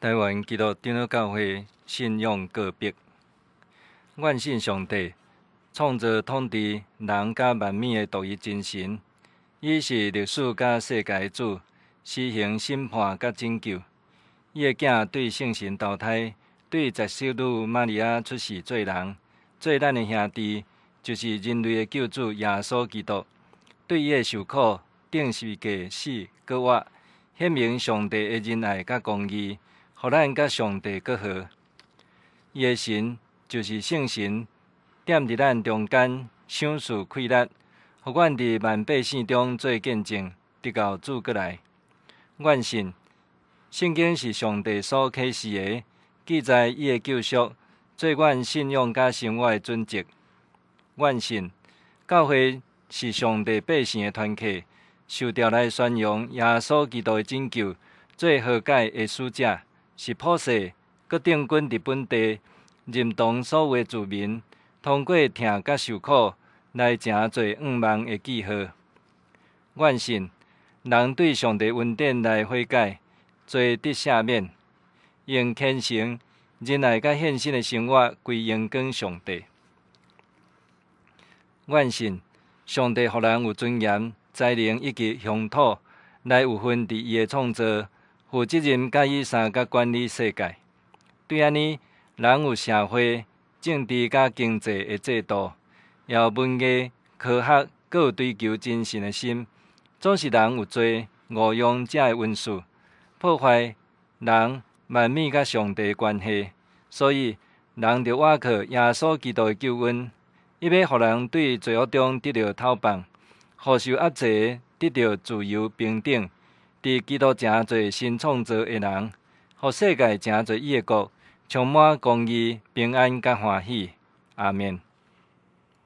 台灣基督長老教會信仰告白。願信上帝，創造統治人佮萬物的獨一真神，伊是歷史佮世界的主，施行審判佮拯救。伊的囝對聖神投胎，對十色女瑪利亞出世做人，做咱的兄弟，就是人類的救主耶穌基督。對伊的受苦、釘十字架死、閣活，顯明上帝的仁愛佮公義，予咱佮上帝閣和。伊的神就是聖神，踮佇咱中間，賞賜氣力，予阮佇萬百姓中做見證，直到主閣來。願信聖經是上帝所啟示的，記載伊的救贖，做阮信仰佮生活的準則。願信教會是上帝百姓的團體，受召來宣揚耶穌基督的拯救，做和解的使者，是普世閣定根佇本地，認同所有的子民，通過疼佮受苦來成做向望的記號。願信人對上帝恩典來悔改，罪得赦免，用虔誠、仁愛佮獻身的生活歸榮光上帝。願信上帝予人有尊嚴、才能以及鄉土來有份佇伊的創造，負責任佮伊相佮管理世界。對按呢，人有社會、政治佮經濟的制度，也有文藝、科學，閣有追求真神的心。總是人有罪，誤用這个恩賜，破壞人萬物佮上帝的關係。所以，人著倚靠耶穌基督的救恩，伊欲予人對罪惡中得著透放，予受壓制的得著自由平等，佇基督成做新創造的人，予世界成做伊的國，充滿公義、平安佮歡喜。阿們。